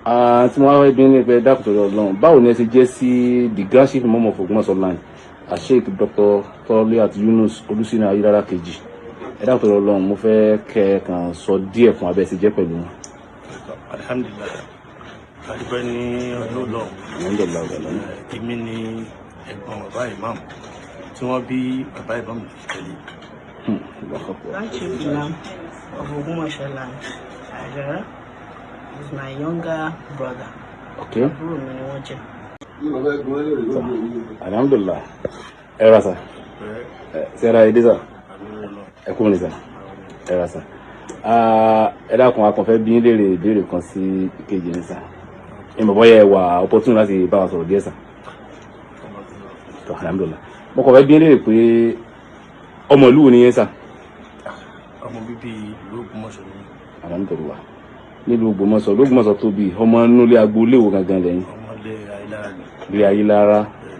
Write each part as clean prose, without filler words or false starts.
Tí mo wá fẹ́ bí ní pé, dákun torí Ọlọ́run, báwo ni ẹ ṣe jẹ́ sí the Grand Chief Imam of Ògbómọ̀ṣọ́ Land, Sheikh Dr. Toliat Yunus Olùsínà Ayélára kejì? Ẹ dákun torí Ọlọ́run, mo fẹ́ kẹ́ ẹ kàn sọ díẹ̀ fún abẹ́ ṣe jẹ́ pẹ̀lú wọn. Alhamdulillahi, adúpẹ́ ní ọdún Ọlọ́run. Alhamdulillahi rabbil alamin. Èmi ni ẹ̀gbọ́n bàbá imam tí wọ́n bí bàbá imam tẹ̀lé. Allahu Akbar. Grand Chief Imam of Ogbomoso Land, Aidara, is my younger brother. Àbúrò mi ni wọ́n jẹ́. Alhamdulilah. Ẹ rà sà, ṣe ara ẹ dé sà, ẹ kúrò ní sà, ẹ rà sà. Ẹ dákun, a kàn fẹ́ bí yín léèrè ìbéèrè kan sí ìkejì ní sà. Ẹ mọ̀ bóyá ẹ wà opportune láti bá wa sọ̀rọ̀ díẹ̀ sà. Tó, alhamdulilah. Mo kàn fẹ́ bí yín léèrè pé ọmọ ìlú wo ni yín sà? Ọmọ bíbí ìlú Ògbómọ̀ṣọ́ ni mí. Alhamdulilah. Nílùú Ògbómọ̀ṣọ́, ìlú Ògbómọ̀ṣọ́ tóbi. Ọmọ inú ilé agboolé wo gangan lẹ́yìn? Ọmọlé Ayélára ni. Ilé Ayélára.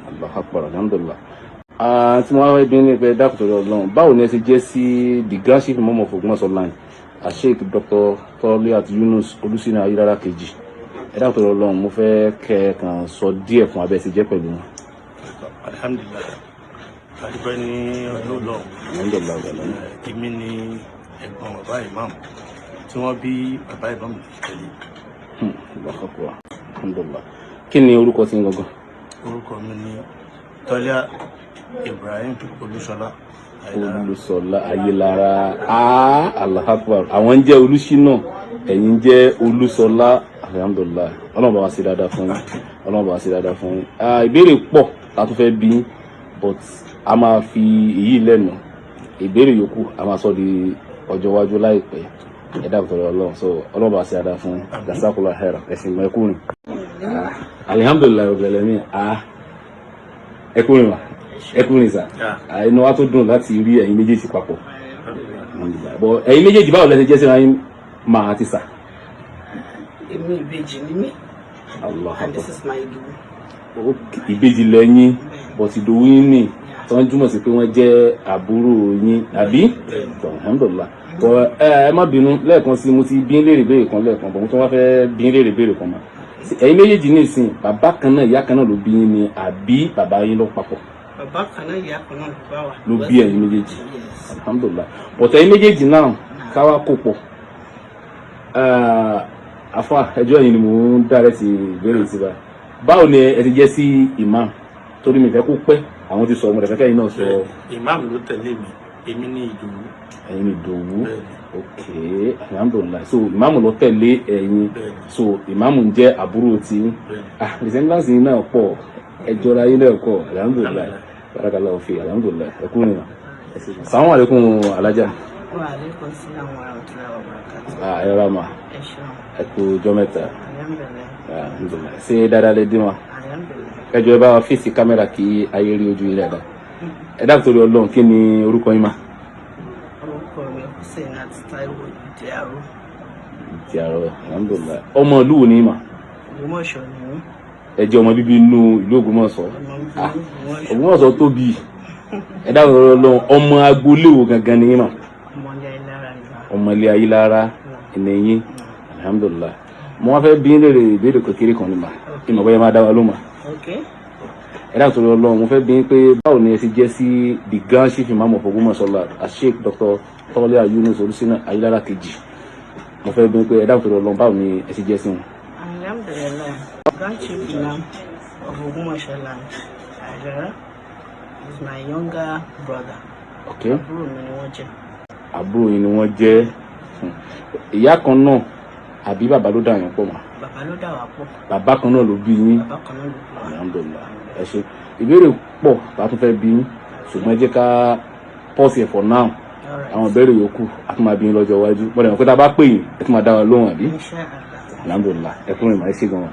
Allahu Akbar, alhamdulilah. Tí mo wá fẹ́ bí ní pé, dákun torí Ọlọ́run, báwo ni ẹ ṣe jẹ́ sí the Grand Chief Imam of Ògbómọ̀ṣọ́ Land, Sheikh Dr. Toliat Yunus Olùsínà Ayélára kejì? Ẹ dákun torí Ọlọ́run, mo fẹ́ kẹ́ ẹ kàn sọ díẹ̀ fún abẹ́ ṣe jẹ́ pẹ̀lú wọn. Alhamdulillahi, adúpẹ́ ní ọdún Ọlọ́run. Alhamdulillahi rabbil alamin. Èmi ni ẹ̀gbọ́n bàbá imam tí wọ́n bí bàbá imam tẹ̀lé. Allahu Akbar, alhamdulilah. Kí ni orúkọ tí ń gangan? Orúkọ mi ni Tọ́lá Ibrahim Olúṣọlá Ayélára. Olùsọlá Ayélára. Allahu Akbar. Àwọn ń jẹ́ Olùsínà, ẹ̀yin jẹ́ Olùsọlá. Alhamdulilah. Ọlọ́run bá wa ṣe dáadáa fún yín, Ọlọ́run bá wa ṣe dáadáa fún yín. Ìbéèrè pọ̀ tá a tún fẹ́ bí yín, but a máa fi èyí lẹ́nu. Ìbéèrè yòókù, a máa sọ di ọjọ́ iwájú láìpẹ́. Ẹ dákun torí Ọlọ́run. So Ọlọ́run bá wa ṣe dáadáa fún yín. Jazakallah khaira. Ẹ̀sìn ìgbà ẹkùnrin. Alihamdulilayi rabbil alamin. Ẹkùnrin wa, ẹkùnrin sà. Inú wa tó dùn láti rí ẹ̀yin méjèèjì papọ̀. Alhamdulillah. But ẹ̀yin méjèèjì, báwo lẹ ṣe jẹ́ síra yín, máa àti sà? Èmi, ìbejì ni mí. Allah. And this is my Ìdòwú. Okay, ìbejì lẹ́yìn, but Ìdòwú yín ní tí wọ́n túmọ̀ sí pé wọ́n jẹ́ àbúrò yín, àbí? Alhamdulillah. But ẹ má bínú lẹ́ẹ̀kan sí, mo ti bí ń léèrè béèrè kan lẹ́ẹ̀kan, but mo tún wá fẹ́ bí ń léèrè béèrè kan mọ́. Ẹ̀yin méjèèjì ní ìsìn, bàbá kan náà, ìyá kan náà ló bí yín ni, àbí bàbá yín ló papọ̀? Bàbá kan náà, ìyá kan náà ló bá wa. Ló bí ẹ̀yin méjèèjì? Yes. Alhamdulillah. But ẹ̀yin méjèèjì náà káwá kó pọ̀. Afa, ẹjọ́ yìí ni mò ń dárẹ́ ti ìbéèrè sí báyìí. Báwo ni ẹ ti jẹ́ sí imam? Torí mi fẹ́ kó pẹ́, àwọn ti sọ ọmọ rẹ̀, fẹ́ kẹ́yìn náà sọ. Imam ló tẹ̀lé mi, èmi ní Ìdòwú. Ẹ̀yin ni Ìdòwú? Bẹ́ẹ̀ni. Ok, alhamdulillah. So imam ló tẹ̀lé ẹ̀yin? Bẹ́ẹ̀ni. So imam ń jẹ́ àbúrò tí? Bẹ́ẹ̀ni. Ah, resemblance yìí náà pọ̀, ẹjọ́ra yín náà pọ̀. Alhamdulillah, barakallahu fi. Alhamdulillah. Ẹ kú nìyẹn. Salamu alaykum, alájà. Wa alaikum salam wa rahmatullahi wa barakatuh. Ah, ẹ rà mà. Ẹ ṣeun. Ẹ kú ọjọ́ mẹ́ta. Alhamdulillah. Alhamdulillah. Ṣé dáadáa lè dín wa? Alhamdulillah. Ẹ jọ̀ọ́, ẹ bá wa face camera kí ayé rí ojú yín dáadáa. Ẹ dákun torí Ọlọ́run, kí ni orúkọ yín mà? Orúkọ mi, Hussein Taiwo Ìdíyàró. Ti àrọ. Alhamdulillah. Ọmọ ìlú wo ni yín mà? Ògbómọ̀ṣọ́ ni mí. Ẹ jẹ́ ọmọ bíbí inú ìlú Ògbómọ̀ṣọ́? Ọmọ bíbí Ah, Ògbómọ̀ṣọ́. Ògbómọ̀ṣọ́ tóbi. Ẹ dákun torí Ọlọ́run, ọmọ agboolé wo gangan ni yín mà? Ọmọlé Ayélára ni wá. Ọmọ ilé Ayélára ẹni yín. Alhamdulillah. Mo wá fẹ́ bí yín léèrè ìbéèrè kékeré kan ní mà, ìmọ̀ bóyá máa dá wa lóhùn mà. Ok. Ẹ dákun torí Ọlọ́run, mo fẹ́ bí yín pé báwo ni ẹ ti jẹ́ sí the Grand Chief Imam of Ògbómọ̀ṣọ́ Land, Sheikh Dr. Tọ́lá Yunus Olùsínà Ayélára kejì? Mo fẹ́ bí yín pé, ẹ dákun torí Ọlọ́run, báwo ni ẹ ti jẹ́ sí wọn? Alhamdulillah. Grand Chief Imam of Ogbomoso Land, Aidara, is my younger brother. Àbúrò mi ni wọ́n jẹ́. Àbúrò yín ni wọ́n jẹ́. Ìyá kan náà àbí bàbá ló dà yín pọ̀ mọ́? Bàbá ló dà wá pọ̀. Bàbá kan náà ló bí yín? Bàbá kan náà ló bí wa. Alhamdulillah. Ẹ ṣe. Ìbéèrè pọ̀ tá a tún fẹ́ bí yín, ṣùgbọ́n ẹ jẹ́ ká pause here for now. All right. Àwọn ìbéèrè yòókù, a tún máa bí yín lọ́jọ́ iwájú. Bọ́dẹ̀ mọ̀ pé tá a bá pè yín, ẹ tún máa dá wa lóhùn, àbí? Insha Allah. Alhamdulillah. Ẹ kúrò ìmọ̀, ẹ ṣe gan-an.